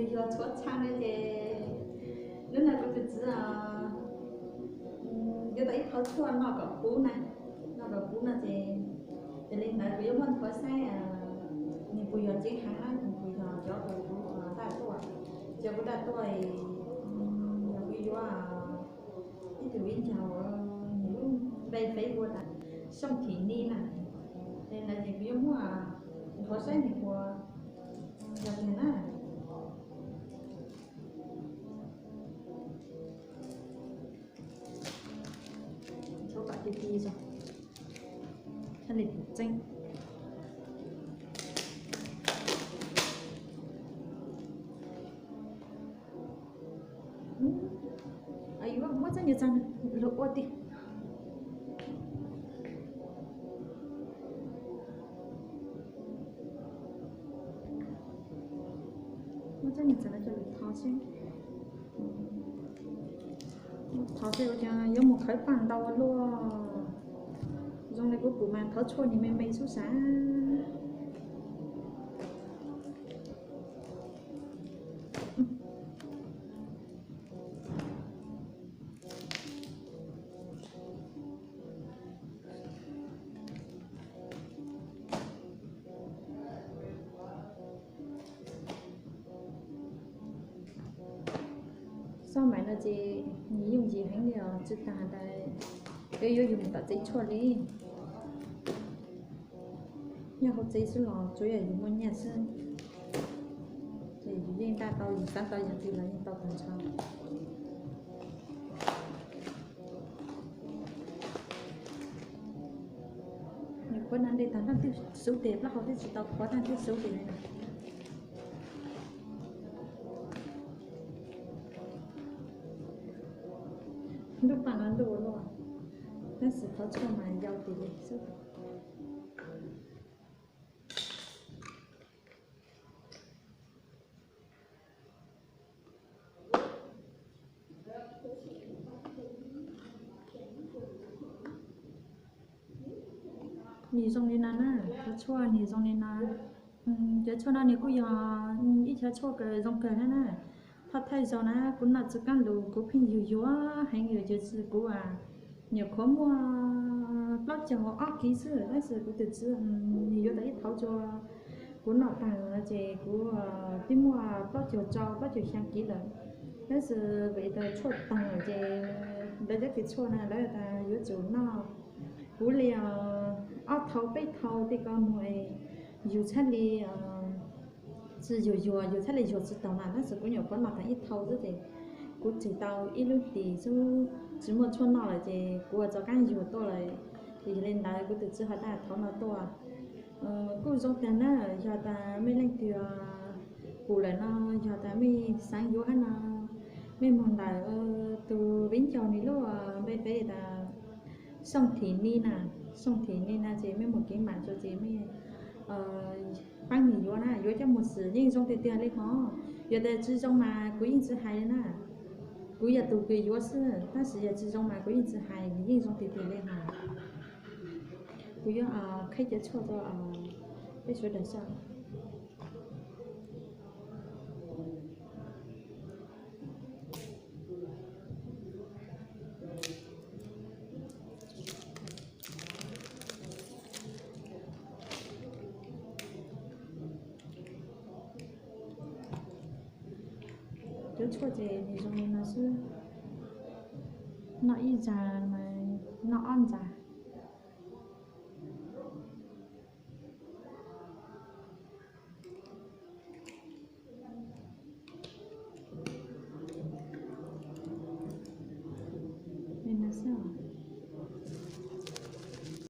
Yog tshuav txha no ces hnub no kuv tus txiv yuav tau ib thauv tshuaj no kom puv na, no kom puv no ces, ces li ntawd kuv yuav muab nthuav saib nws puas yog tsev heev na, nws puas yog cov uas kuv daj tuaj. Cov kuv daj tuaj, yog kuv yuav ib tug viv ncaus nws lub npe Facebook tas Xyooj Thim Ni na, li ntawd ces kuv yuav muab nthuav saib nws puas yog tiag na. Nthuav kom ti ti zog thiaj li pum tseeb. Yuav muab txoj niag txag lug ua tiag. Muab txoj niag txag no coj lug thov seb, thov seb ua cas yuav mus khawv paj ntau ua luaj. Zoo li kuv pum mas thauv tshuaj nws me me xwb sav. Xab maiv no ces nws yooj yim heev li os, tsis tas tas peb yuav yug mus tom tsev tshuaj li. Nyob hauv tsev xwb los tsuav yog yus muaj nyiaj xwb, ces yus yeej daj tau, yus xav tau yam twg los yeej tau tag nrho. Nws qhuav no nte tag nrho twb xub tes, plaub hau twb tsis tau qhuav tag twb xub tes li. Ntuj paj no ntuj ua luaj, tab sis thauv tshuaj mas yau tis li xwb. Nws zoo li no na, cov tshuaj nws zoo li no. Cov tshuaj no nws kuj yog ib cov tshuaj kawg zoo kawg na na. Thawj thawj zaug na kuv noj txug kab lus kuv pheej yuag yuag heev, yuav cuv tsi kuv nyuam qhuav muaj plaub caug ob kiv xwb, tab sis kuv tus txiv nws yuav tau ib thauv tshuaj, kuv noj tag no ces kuv twb muaj plaub caug rau plaub caug xya kiv lawm. Tab sis vim tas tshuaj taag lawm ces lawv cov kws tshuaj na lawv tas yuav tsum noj puv li ob thauv peb thauv tej ko mus es yus thiaj li tsi yuag yuag, yus thiaj li yuag tsi taus na. Tab sis kuv nyuam qhuav noj tag ib thauv xwb ces kuv tseg tau ib lub hlis xwb tsis muaj tshuaj noj lawm ces kuv ua rov qab yuag tuaj lawm. Ces yog li ntawd kuv tus txiv ho tau thauv no tuaj. Kuj zoo tag na, yog tas mej leej twg pum lawm no, yog tas mej xav yuav hab no, mej moog ntawm tus viv ncaus nws lub npe peb tas Xyooj Thim Ni na, Xyooj Thim Ni na ces mej moog kev mam rua ces mej paab nwg yuav na, yuav coj moog xwm yeej zoo tiag tiag li hov. Yog tas tsi zoo mas kuv yeej tsi hais li na. Kuv yog tus kws yuav xwb, tab sis yog tsi zoo mas kuv yeej tsi hais, nws yeej zoo tiag tiag li hov. Kuv yuav qheb cov tshuaj rau peb sawv daws saib. Cov tshuaj ces nws zoo li no xwb. Noj ib zag mas noj ob zag.